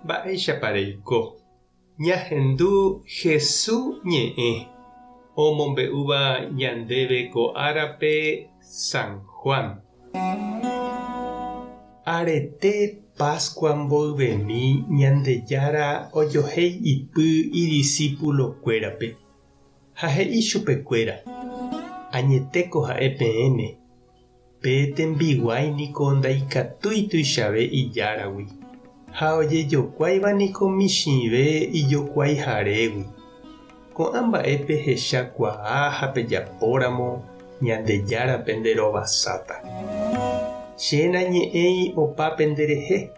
Mba'éichapa reiko? Ñahendu Hesu ñe'ẽ omombe'úva ñandéve ko árape San Juan. Arete Pascua mboyvemi Ñandejára ojohéi ipy idisípulokuérape ha he'i chupekuéra, Añetéko ha'e peẽme, Pe tembiguái niko ndaikatúi tuichave ijáragui, ha ojejokuáiva niko michĩve ijokuaiharégui. Ko'ã mba'e pehecha kuaa ha pejapóramo, Ñandejára pende rovasáta. Che nañe'ẽi opa penderehe,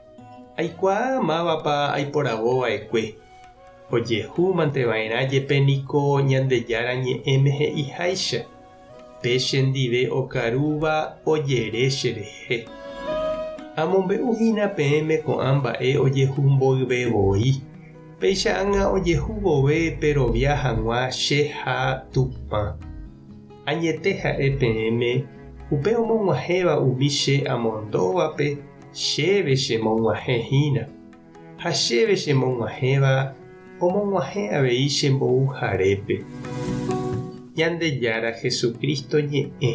aikuaa mávapa aiporavo va'ekue. Ojehu mante va'erã jepe niko Ñandejára ñe'ẽme he'iháicha. Pe chendive okarúva ojere cherehe. Amombe'u hína peẽme ko'ã mba'e ojehu mboyve voi, péicha ág̃a ojehu vove perovia hag̃ua che ha Tupã. Añete ha'e peẽme, upe omog̃uahẽva umi che amondóvape, chéve chemog̃uahẽ hína. Ha chéve chemog̃uahẽva omog̃uahẽ avei che mbouharépe. Ñandejára Jesucristo ñe'ẽ.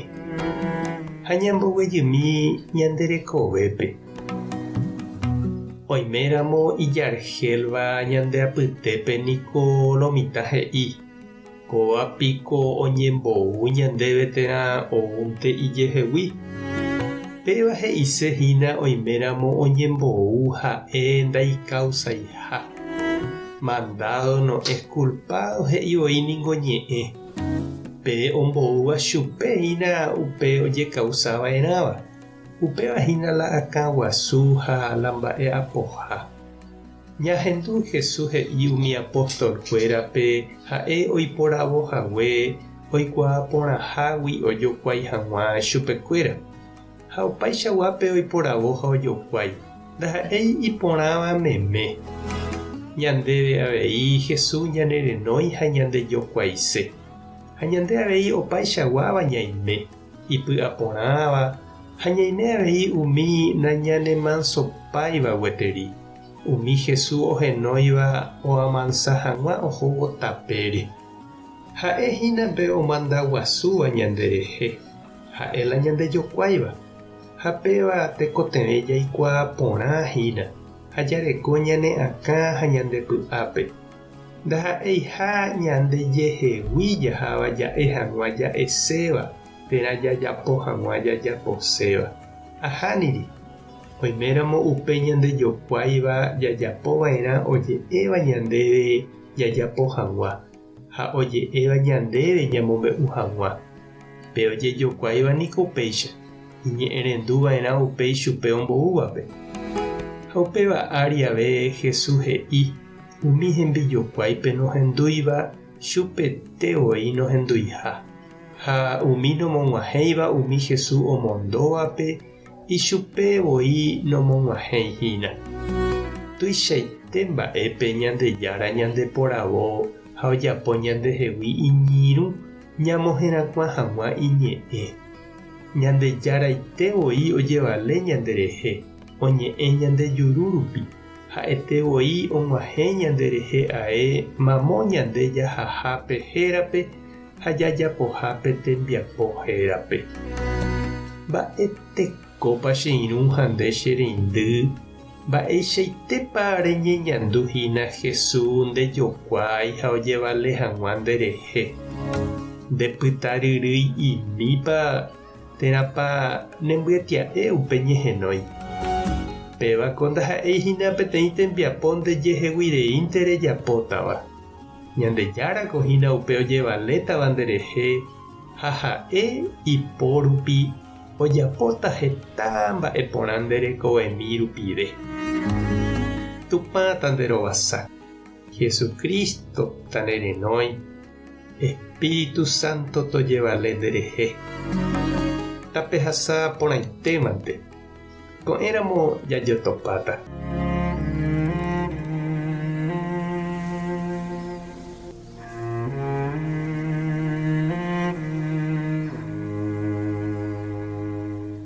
Ha ñamboguejymi ñande rekovépe. Oiméramo ijarhélva ñande apytépe niko lo mitã he'i, Kóva piko oñembou ñandéve térã oúnte ijehegui? Péva he'ise hína oiméramo oñembou ha'e ndaikausaiha. Mandado no es culpado he'i voi ningo ñe'ẽ. Pe omboúva chupe hína upe ojekausa va'erãva. Upéva hína la akã guasu ha la mba'e apoha. Ñahendu Jesús he'i umi apóstol-kuérape ha'e oiporavo hague oikuaa porãhágui ojokuái hag̃ua chupekuéra. Ha opaichaguápe oiporavo ha ojokuái, ndaha'éi iporãva meme. Ñandéve avei Jesús ñanerenói ha ñandejokuaise. Ha ñande avei opaichaguáva ñaime, ipy'aporãva ha ñaime avei umi nañanemansopáiva gueteri. Umi Jesús ohenóiva oamansa hag̃ua ohóvo tapére. Ha'e hína pe omanda guasúva ñanderehe, ha'e la ñandejokuáiva. Ha péva tekotevẽ jaikuaa porã hína ha jareko ñane akã ha ñande py'ápe. Ndaha'eiha ñandejehegui jaháva ja'e hag̃ua ja'eséva térã jajapo hag̃ua jajaposéva. Ahániri. Oiméramo upe ñandejokuáiva jajapova'erã oje'éva ñandéve jajapo hag̃ua ha oje'éva ñandéve ñamombe'u hag̃ua. Pe ojejokuáiva niko upéicha, iñe'ẽrenduva'erã upe ichupe omboúvape. Ha upéva ári ave Jesús he'i umi hembijokuáipe nohendúiva chupete voi nohenduiha, ha umi nomog̃uahẽiva umi Jesús omondóvape Ichupe voi nomog̃uahẽi hína. Tuichaite mba'épe Ñandejára ñandeporavo ha ojapo ñandehegui iñirũ ñamoherakuã hag̃ua iñe'ẽ. Ñandejaraite voi ojevale ñanderehe, oñe'ẽ ñande juru rupi, ha'ete voi og̃uahẽ ñanderehe ae mamo ñande jahahápe hérape ha jajapohápe tembiapo hérape. Mba'etekópa che irũ ha nde che reindy, mba'eichaitépa reñeñandu hína Jesús ndejokuái ha ojevale hag̃ua nderehe? Ndepytaryryi'imípa térãpa nembyetia'e upe ñehenói? Pévako ndaha'éi hína peteĩ tembiapo ndejeheguireínte rejapótava. Ñandejárako hína upe ojevalétava nderehe ha ha'e ipo rupi ojapóta heta mba'e porã nde rekovemi rupive. Tupã tanderovasa, Jesucristo tanerenói, Espíritu Santo tojevale nderehe. Tapehasa porãitémante. Ko'ẽramo jajotopáta.